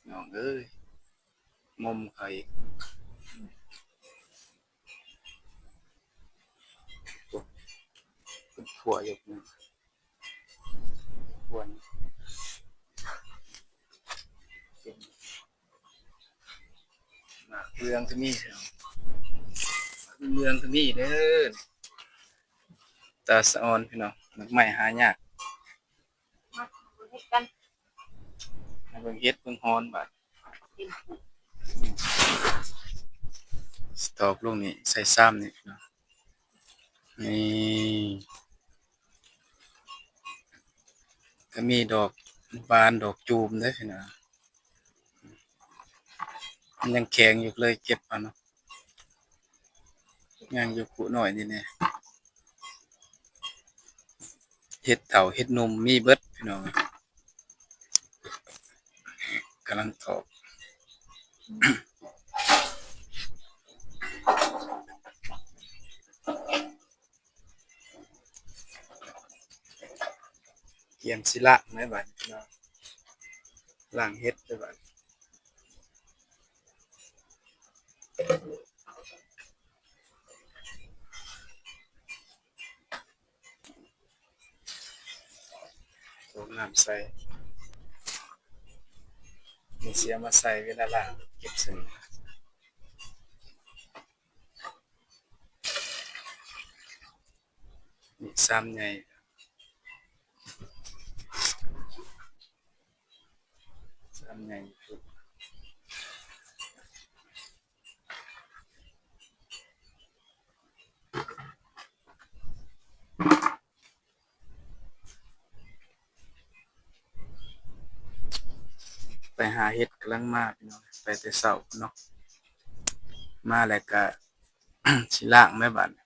ນ້ອງເອີຍ ງົມເຂົາອີກ. ໂອ້ ເພິ່ນຂົ້ວຢູ່ ຄວນ ໝາກເຫຼືອງກໍມີ ເຫຼືອງກໍມີເດີ. ຕາສະອອນພີ່ນ້ອງ ໝາກໄມ້ຫາຍາກ. ມາເບິ່ງເຫັດກັນ ມາເບິ່ງເຫັດເບິ່ງຮອນບາດ. ສະຕອກລົງນີ້ ໃສ່ຊາມນີ້ພີ່ນ້ອງ. ນີ້ ກໍມີດອກບານ ດອກຈູມເດ້ພີ່ນ້ອງ. ມັນຍັງແຂງຢູ່ ເລີຍເກັບເອົາເນາະ. ຍັງຢູ່ຄຸນ້ອຍນີ້ແນ່. ເຫັດເຖົ້າເຫັດໜຸ່ມມີເບິດພີ່ນ້ອງ. ກຳລັງຖອກ ກຽມຊິລ້າງແລ້ວບາດນີ້ພີ່ນ້ອງ ລ້າງເຫັດແລ້ວບາດ. ໂຂກນ້ຳໃສ່ ນີ້ຊິເອົາມາໃສ່ເວລາລ້າງເກັບໃສ່. ນີ້ຊາມໃຫຍ່ ຊາມໃຫຍ່ສຸດ. ໄປຫາເຫັດກຳລັງມາພີ່ນ້ອງ ໄປແຕ່ເຊົ້າເນາະ ມາແລ້ວກະ ຊິລ້າງແມ່ບາດນີ້